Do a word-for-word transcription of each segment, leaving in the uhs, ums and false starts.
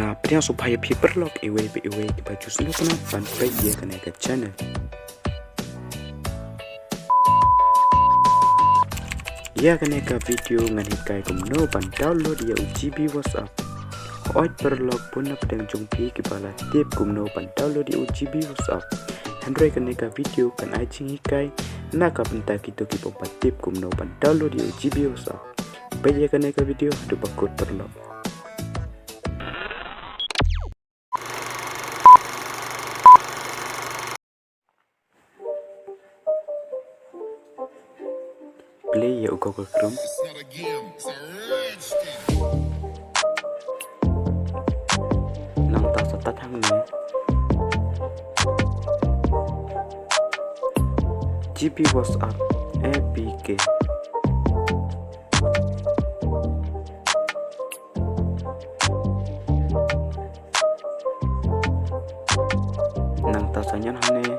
Nga pdiang sngewbha ïa phi paralok iwei pa iwei kiba ju sngewtynnat ban peit ïa kane ka channel. Ïa kane ka video ngan hikai kumno ban download ïa u G B WhatsApp. Hooid paralok, bun na pdeng jong phi kiba la tip kumno ban download ïa u G B WhatsApp. Hynrei kane ka video kan ai jinghikai na ka bynta kito kiba ym pat tip kumno ban download ïa u G B WhatsApp. Peit ïa kane ka video haduh ba kut paralok. Plie ïa u Google Chrome. Nangta sa type hangne G B WhatsApp A P K. Nangta sa ñion hangne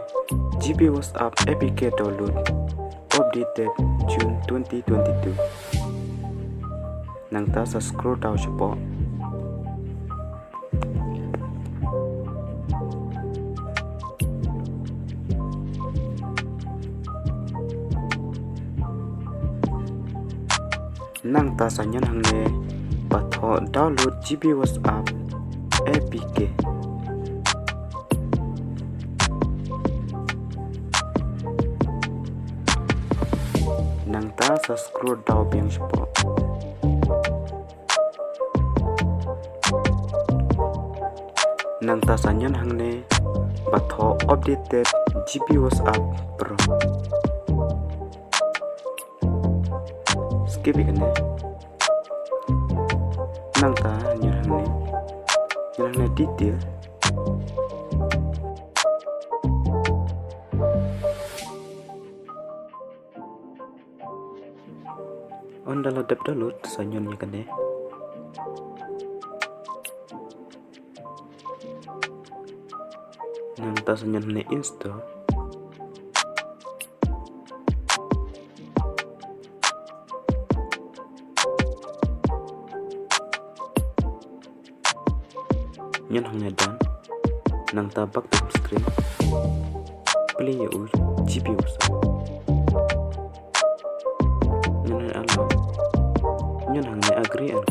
G B WhatsApp A P K download updated June twenty twenty-two. Nangta sa scroll down shapoh. Nangta sa ñion hangne ba thoh download G B WhatsApp A P K. Nangta sa scroll down biang shapoh. Nangta sa ñion hangne ba thoh updated G B WhatsApp Pro. Skip ïa kane. Nangta ñion hangne, ñion hangne detail. Ynda la dep download sa ñion ïa kane. Nangta sa ñion hangne install. Ñion hangne done. Nangta back to home screen. Plie ïa u G B WhatsApp. Ñion hangne allow. Ñion hangne agree and